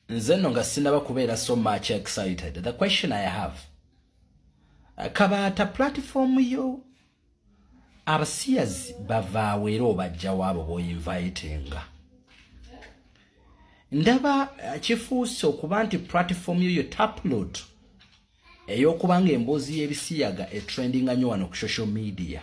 Nze nno nga sinaba kubeera so much excited, the question I have, Kabaata, platform yo abasiyazi bavaawo era obajjawo abo boinvitinga? Ndaba kifuuse okuba nti platform yo yo taproot ey'okuba nga emboozi y'ebisiyaga etrendinga nnyo wano ku social media.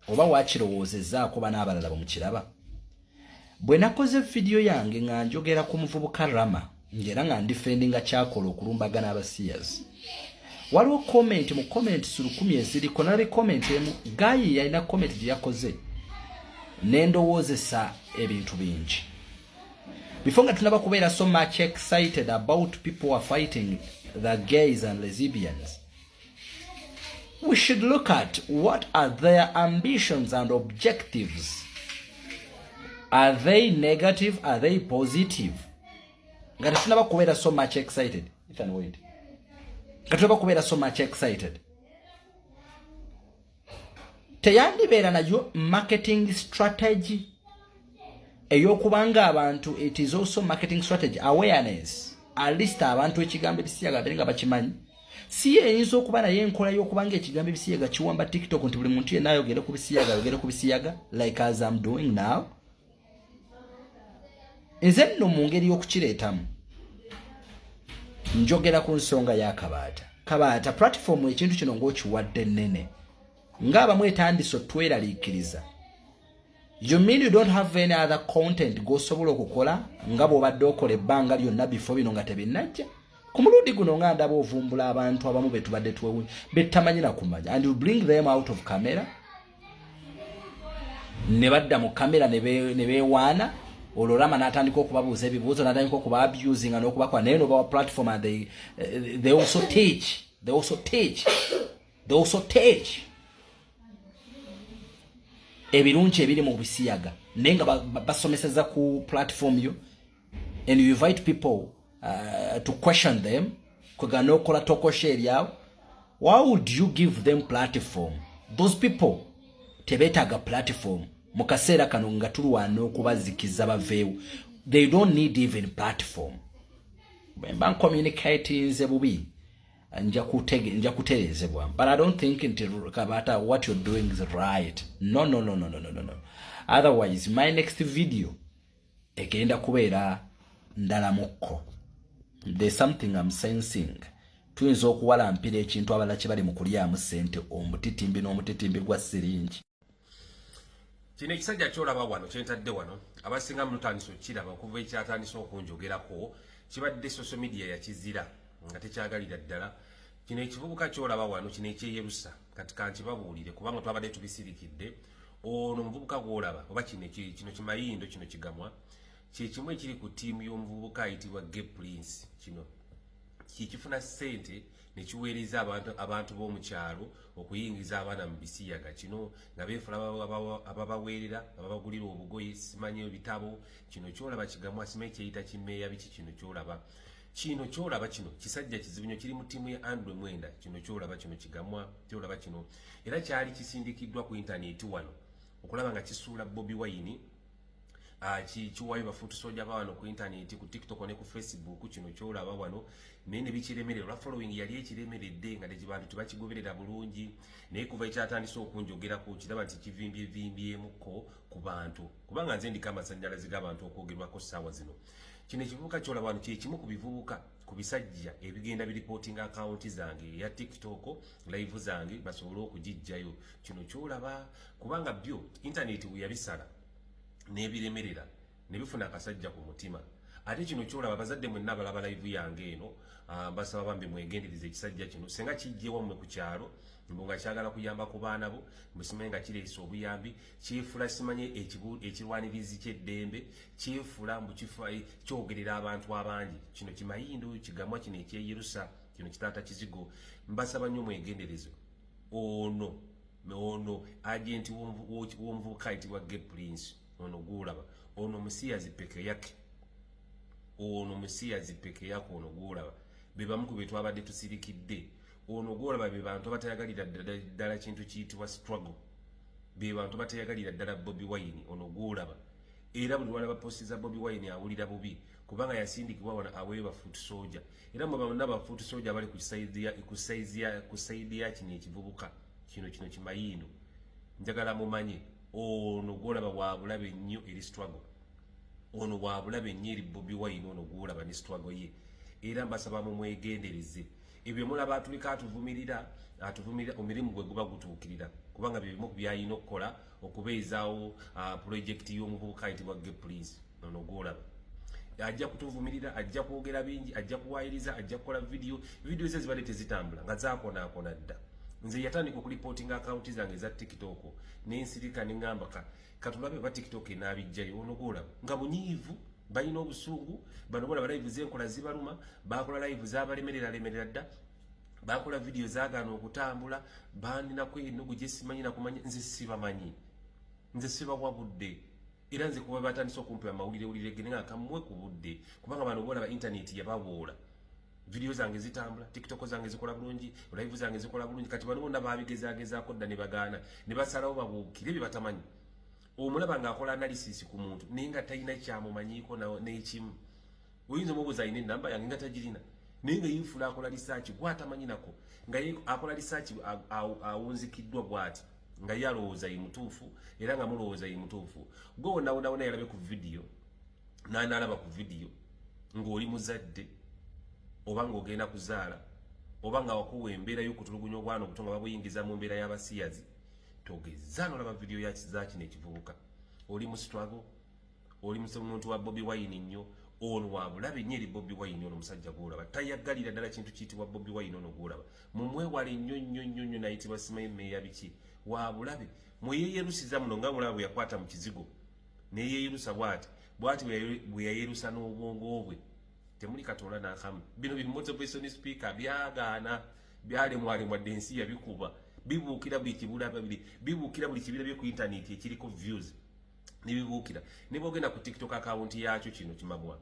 Oba wakirowoozezaako, bana abalala bwemukiraba, bwe nakoze vidiyo yange nga njogera ku muvubuka Rama, ng'era nga ndefendinga kyakola okulumbagana abasiyazi, waliwo comment mu comment 1000 eziriko, nalabe comment emu, guy yalina comment gye yakoze nendowoozesa ebintu bingi. Before nga tunaba kubeera so much excited about people who are fighting the gays and lesbians, we should look at what are their ambitions and objectives. Are they negative? Are they positive? Nga tetunaba kubeera so much excited. Ethan, wait. Nga tunaba kubeera so much excited, teyandibeera nayo marketing strategy ey'okubanga abantu? It is also marketing strategy, awareness, at least abantu ekigambo ebisiyaga babeere nga bakimanyi. Si eyinza okuba naye enkola y'okubanga ekigambo ebisiyaga kiwamba TikTok, nti buli muntu yenna ayogere ku bisiyaga, ayogere ku bisiyaga, like as I'm doing now. Nze nno mu ngeri y'okukireetamu, njogera ku nsonga ya Kabaata. Kabaata, platform ekintu kino ng'okiwadde ennene, ng'abamu etandise otweraliikiriza. You mean you don't have any other content g'osobola okukola nga bw'obadde okola ebbanga lyonna before bino nga tebinnajja? Ku mulundi guno nga ndaba ovumbula abantu abamu be tubadde twewunya, betamanyi na kumanya, and you bring them out of camera ne badda mu kamera ne beewaana. Olwo Rama n'atandika okubabuuza ebibuuzo, n'atandika okuba abusinga n'okubakola, naye nobawa platform and they also teach, they also teach, they also teach ebirungi ebiri mu bisiyaga, naye nga basomeseza ku platform yo, and you invite people to question them, kwega n'okola tokosha eryawo. Why would you give them platform? Those people tebeetaaga platform mu kaseera kano nga tulwana okubazikiza baveewo. They don't need even platform. Bwe mba ncommunicatinze bubi, nja kutereezebwa, but I don't think nti, Kabata, what you're doing is right. No, no, no, no, no, no, no, no. Otherwise my next video egenda kubeera ndalamukko. There's something I'm sensing. Tuyinza okuwalampira ekintu abalala kye bali mu kulyamu ssente, omutitimbi n'omutitimbi gwa siringi. Kino ekisajja kyolaba wano, kyentadde wano, abasinga mutandise okukiraba okuva ekyatandise okunjogerako. Kibadde social media yakizira nga tekyagalira ddala. Kino ekivubuka kyolaba wano, kino ekyeyerusa, kati kankibabuulire kubanga twabadde tubisirikidde. Ono omuvubuka gwolaba oba kino kino kimayindo, kino kigamwa, kyekimu ekiri ku ttiimu y'omuvubuka ayitibwa Gay Prince. Kino kikifuna ssente nekiweereza abantu b'omukyalo okuyingiza abaana mu bisiyaga. Kino nga beefula ababaweerera, ababagulira obugoye, simanyi ebitabo. Kino kyolaba kigamwa, simanyi kyeyita kimeeya biki. Kino kyolaba, kino kyolaba kino kisajja kizibu nnyo, kiri mu ttiimu ya Andrew Mwenda. Kino kyolaba kino kigamwa kyolaba kino era kyali kisindikiddwa ku intaneti wano okulaba nga kisuula Bobi Wine. Kiwayo bafoot soldier ba wano ku intaneti, ku TikTok ne ku Facebook. Kino kyolaba wano naye ne bikiremerera olwa following yali ekiremeredde, nga tekibantu tebakigoberera bulungi. Naye kuva ekyatandise okunjogerako, kiraba nti kivimbyevimbyemukko ku bantu, kubanga nze ndiko amasannyalaze g'abantu okwogerwako ssaawa zino. Kino ekivubuka kyolaba wano kyekimu ku bivubuka, ku bisajja ebigenda biripootinga akawunti zange eya TikTok, live zange basobole okugijjayo. Kino kyolaba, kubanga byo intaneti bwe yabisala n'ebiremerera ne bifuna akasajja ku mutima. Ate kino kyolaba, abazadde mwenna abalaba live yange eno, mbasaba bambi mwegendereze ekisajja kino. Senga kijje wammwe ku kyalo mbu nga kyagala kuyamba ku baana bo, mbusimanye nga kireese obuyambi, kyefula simanye ekirwanirizi ky'eddembe, kyefula mbu kyogerera abantu abangi. Kino kimayindo kigamwa, kino ekyeyerusa, kino kitaata kizigo. Mbasaba nnyo mwegendereze ono agenti w'omuvubuka ayitibwa Gay Prince. Ono gwolaba ono musiyazi peke yake, ono musiyazi peke yake. Ono gwolaba be bamu ku be twabadde tusirikidde. Ono gwolaba be bantu abatayagalira ddala kintu kiyitibwa struggle, be bantu batayagalira ddala Bobi Wine. Ono gwolaba Era buli lwalaba post za Bobi Wine awulira bubi, kubanga yasindikibwa wano aweeyo ba foot soldier. Era mwe bonna ba foot soldier abali ku side ya kino ekivubuka kino kimayindo, njagala mumanye ono gwolaba wa bulabe nnyo eri struggle. Ono wa bulabe nnyo eri Bobi Wine, ono gwolaba ne struggle ye. Era mbasaba mumwegendereze. Ebyo mulaba atulika atuvumirira, atuvumirira, omirimu gwe guba gutuukirira, kubanga bye bimu ku byalina okukola okubeezaawo pulojekiti y'omuvubuka ayitibwa Gay Prince. Ono gwolaba ajja kutuvumirira, ajja kwogera bingi, ajja kuwayiriza, ajja kukola vidiyo. Vidiyo ze zibadde tezitambula, nga zakonaakona dda. Nze yatandika okulipootinga akawunti zange eza TikTok, nensirika, neŋŋamba katulabe ba TikTok enaabijjayo. Ono gwolaba nga munyiivu, balina obusungu bano. Bolaba live zenkola zibaluma, bakola live zabalemerera lemerera dda, bakola vidiyo zagaana okutambula, bandinaku ennugu gyesimanyi nakumanya. Nze sibamanyi, nze sibawa budde. Era nze kuba batandise okumpa amawulire wulire gene nga kamuwe ku budde, kubanga bano bolaba intaneti yabawoola. Vidiyo zange zitambula, TikTok zange zikola bulungi, live zange zikola bulungi. Kati bano bonna babigezagezaako dda ne bagaana, ne basalawo babuukire bye batamanyi. Omulaba ng'akola analysis ku muntu naye nga talina kyamumanyiiko n'ekimu. Oyinza omubuuza alina enamba yange, nga tagirina, naye nga yinfula akola research gwatamanyi nako, nga ye akola research awunzikiddwa bw'ati, nga ye alowooza ye mutuufu, era nga mulowooza ye mutuufu. Gwe wonawonawona yalabe ku vidiyo n'anaalaba ku vidiyo ng'oli muzadde, oba ng'ogenda kuzaala, oba nga wakuwa embeera y'okutulugunya obwana obuto nga babuyingiza mu mbeera y'abasiyazi, togeza nolaba vidiyo ya za kino ekivubuka. Oli mu struggle, oli muntu wa Bobi Wine nnyo. Ono wa bulabe nnyo eri Bobi Wine. Ono omusajja gwolaba tayagalira ddala kintu kiyitibwa Bobi Wine. Ono gwolaba mumwewale nnyo nnyo nnyo nnyo. Nayitibwa simanyi meeya biki, wa bulabe. Mweyeyerusiza muno, nga mulaba bwe yakwata mu kizigo neyeyerusa bwati bwati, bwe yayerusa n'obwongo bwe temuli katoola n'akamu. Bino bi motivation speaker byagaana, byalemwalemwa dde, ensi yabikuba. Bibuukira buli kibula babiri, bibuukira buli kibira bye ku intaneti ekiriko views nebibuukira. Ne bwogenda ku TikTok account yakyo kino kimabwa,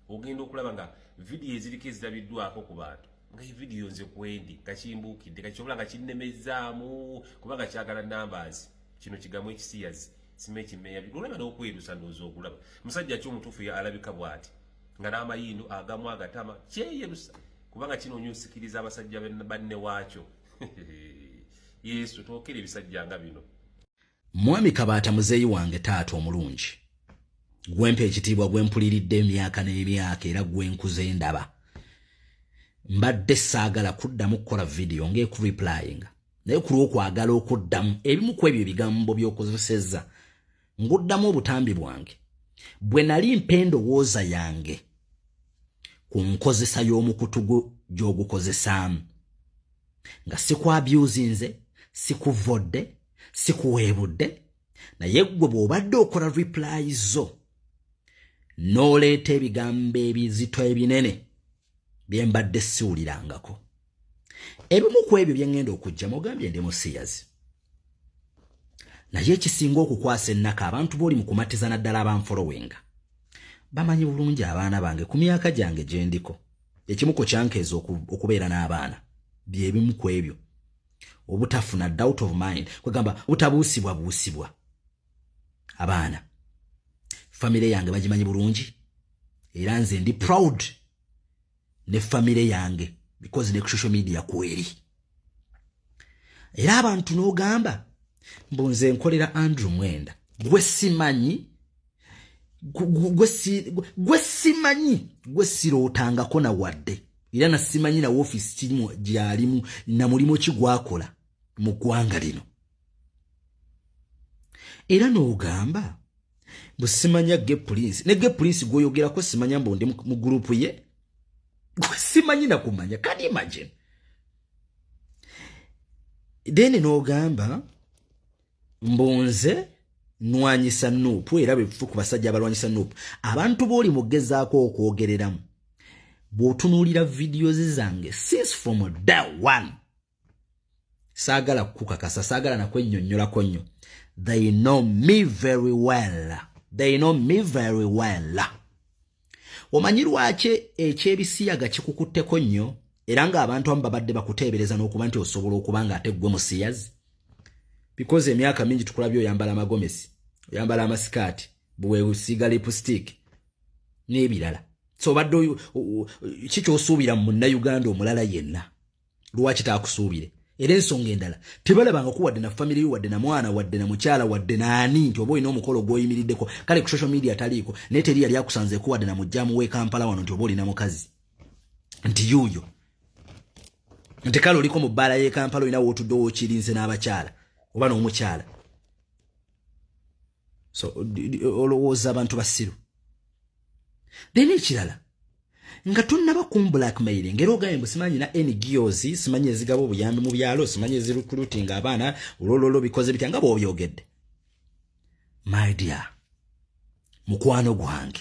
ogenda okulaba nga vidiyo eziriko ezirabiddwako ku bantu, nga evidiyo nze kwendi nga kimbuukidde kakyobola nga kinnemezaamu, kubanga kyagala numbers. Kino kigamu ekisiyazi sima ekimeeya, olaba n'okwerusa. Ndowooza okulaba musajja ki omutuufu alabika bw'ati nga n'amayindo agamu agatama kyeyerusa, kubanga kinoonya osikiriza abasajja banne waakyo. Yesu, twokera ebisajja nga bino. Mwami Kabaata, muzeeyi wange, taata omulungi gwempa ekitiibwa, gwempuliridde emyaka n'emyaka, era gwenkuze ndaba, mbadde saagala kuddamu kukola vidiyo ng'ekureplyinga, naye ku lw'okwagala okuddamu ebimu ku ebyo ebigambo by'okozesezza, nguddamu obutambi bwange bwe nali mpa endowooza yange ku nkozesa y'omukutu gwo gy'ogukozesaamu, nga sikwabyuzinze, sikuvodde, sikuweebudde. Naye ggwe bw'obadde okola reply zo n'oleeta ebigambo ebizito ebinene bye mbadde siwulirangako. Ebimu ku ebyo bye ŋŋenda okujjamu, ogambye ndi musiyazi, naye ekisinga okukwasa ennaka, abantu b'oli mu kumatiza, naddala abanfolowinga, bamanyi bulungi abaana bange ku myaka gyange gye ndiko. Ekimu ku kyankeeza okubeera n'abaana byebimu ku ebyo, obutafuna doubt of mind, kwegamba obutabuusibwabuusibwa. Abaana, famire yange bagimanyi bulungi, era nze ndi proud ne famire yange, because ne ku social media kweri. Era abantu n'ogamba mbu nze nkolera Andrew Mwenda, gwe simanyi, gwe simanyi, gwe sirootangako na wadde, era nasimanyi na woofiisi kimu gyalimu na mulimu ki gwakola mu ggwanga lino. Era n'ogamba bwe simanya Gay Prince, ne Gay Prince gw'oyogerako simanya mbu ndi mu gurupu ye, gwe simanyi nakumanya. Can you imagine? Then n'ogamba mbu nze nwanyisa NUP, era befufu ku basajja abalwanyisa NUP. Abantu b'oli mugezaako okwogereramu, bw'otunuulira videos zange since from day one, saagala kukakasa, saagala nakwennyonnyolako nnyo, they know me very well, they know me very well. Omanyi lwaki ekyebisiyaga kikukutteko nnyo, era ng'abantu abamu babadde bakuteebereza n'okuba nti osobola okuba nga ate ggwe musiyazi? Because emyaka mingi tukulabye oyambala amagomesi, oyambala amasikaati. Bwewesiiga lipstick n'ebirala. So obadde ki kyosuubira mu Munnayuganda omulala yenna? Lwaki taakusuubire? Era ensonga endala, tebalabangako wadde na family yo, wadde na mwana, wadde na mukyala, wadde naani, nti oba olina omukolo gw'oyimiriddeko. Kale ku social media taliiko, naye teri yali akusanzeeko wadde na mujjamu w'e Kampala wano nti oba olina mukazi, nti yuuyo, nti kale oliko mu bbaala y'e Kampala, olina wootudde wookirinze n'abakyala oba n'omukyala. So olowooza abantu basiru? Then ekirala, nga tonnaba kum blackmailing, era ogambye mbu simanyi na NGOs, simanyi ezigaba obuyambi mu byalo, simanyi ezirecruiting abaana, olwololo bikoze bitya, nga bw'obyogedde. My dear, mukwano gwange,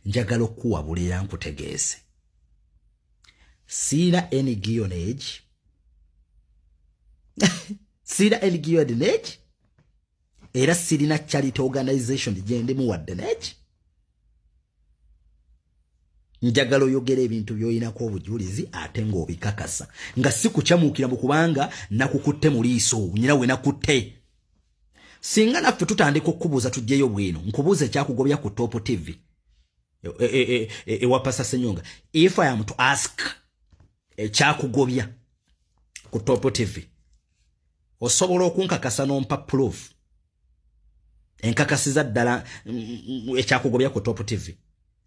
njagala okukuwabula era nkutegeeze, siina NGO neegi, siina NGO neegi, era sirina charity organization gyendimu wadde neegi. Njagala oyogera ebintu by'oyinako obujulizi ate ng'obikakasa, nga si kukyamuukira mu kubanga nakukutte mu liiso nyina we nakutte. Singa naffe tutandika okukubuuza, tugyeyo bwino nkubuuza ekyakugobya ku Top TV ewa Pastor Senyonga. If I am to ask ekyakugobya ku Top TV, osobola okunkakasa n'ompa proof enkakasiza ddala ekyakugobya ku Top TV?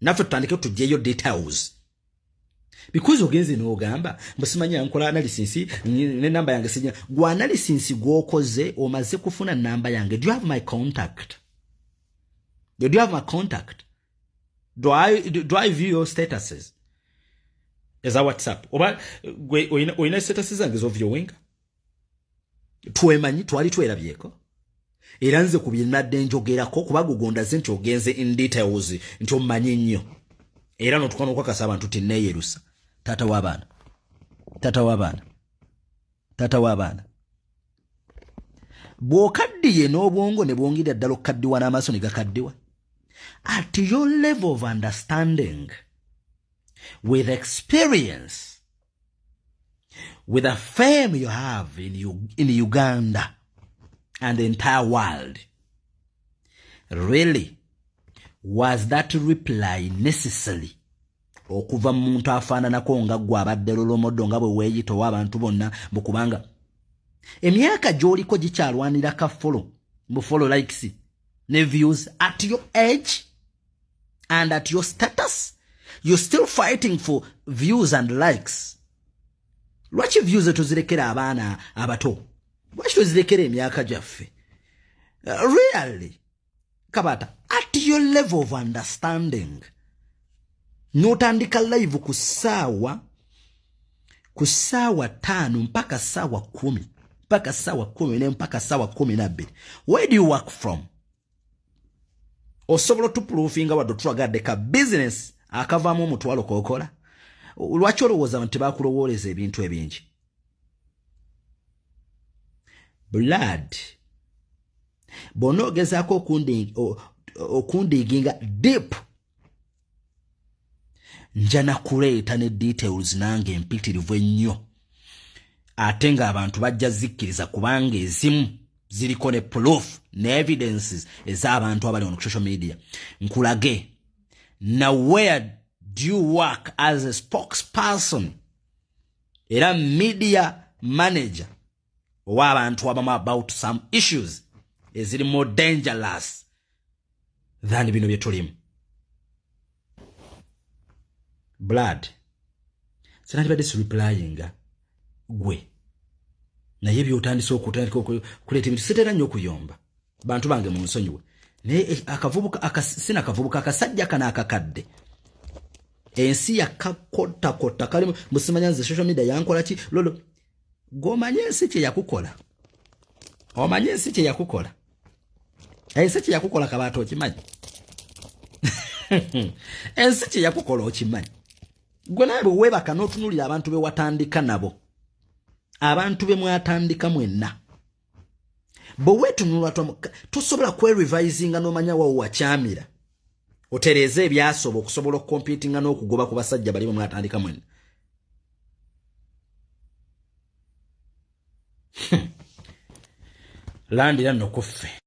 Naffe tutandike tugyeyo details, because ogenze n'ogamba mbu simanya nkola analysis ne namba yange sinya. Gwe analysis gw'okoze, omaze kufuna namba yange? Do you have my contact? Do you have my contact? Do I view your statuses eza WhatsApp? Oba gwe oyina statuses zange zoviewinga? Twemanyi, twali twerabyeko. Era nze ku byenadde njogerako, kuba gugondaze nti ogenze in details, nti omumanyi nnyo, era notuka n'okukakasa abantu ti neeyerusa. Taata w'abaana, taata w'abaana, taata w'abaana, bw'okaddiye n'obwongo ne bwongerera ddala okukaddiwa n'amaaso ne gakaddiwa, at your level of understanding, with experience, with the fame you have in Uganda and the entire world, really, was that reply necessary okuva mu muntu afaananako nga ggwe abadde role model, nga bwe weeyita ow'abantu bonna, mu kubanga emyaka gy'oliko gikyalwanira ka follow, mu follow, likes ne views? At your age and at your status, you're still fighting for views and likes. Lwaki views tuzirekera abaana abato? Lwaki tuzirekera emyaka gyaffe? Really, Kabata, at your level of understanding, n'otandika live ku ssaawa 5 mpaka ssaawa 10, mpaka ssaawa 10 ne mpaka ssaawa 12. Where do you work from? Osobola otuprovinga, wadde otulagadde ka business akavaamu omutwalo kokola? Lwaki olowooza abantu tebakulowooleza ebintu ebingi? Blood, bw'ona ogezaako okundiginga deep, nja nakuleeta ne details nange empitirivu ennyo, ate ng'abantu bajja zikkiriza, kubanga ezimu ziriko ne proof ne evidences ez'abantu abali on social media. Nkulage na where do you work as a spokesperson era media manager ow'abantu abamu about some issues eziri more dangerous than bino bye tulimu. Blood, sinandibadde sireplyinga gwe, naye byotandise okutandika okuleeta ebintu, sitera nnyo okuyomba, bantu bange munsonyiwe, naye akavubuka, sina akavubuka, akasajja kano akakadde, ensi yakakotakota kalimu musimanya nze social media yankola ki lolo. Gomanye ensi kye yakukola, omanye ensi kye yakukola, ensi kye yakukola. Kabaata, okimanyi ensi kye yakukola? Okimanyi gwe naye bwe weebaka n'otunuulira abantu be watandika nabo, abantu be mwatandika mwenna, bwe weetunula tosobola kwerevisinga n'omanya wawo wakyamira, otereeze ebyasoba okusobola okucompetinga n'okugoba ku basajja bali bwe mwatandika mwenna? Landira nno kuffe.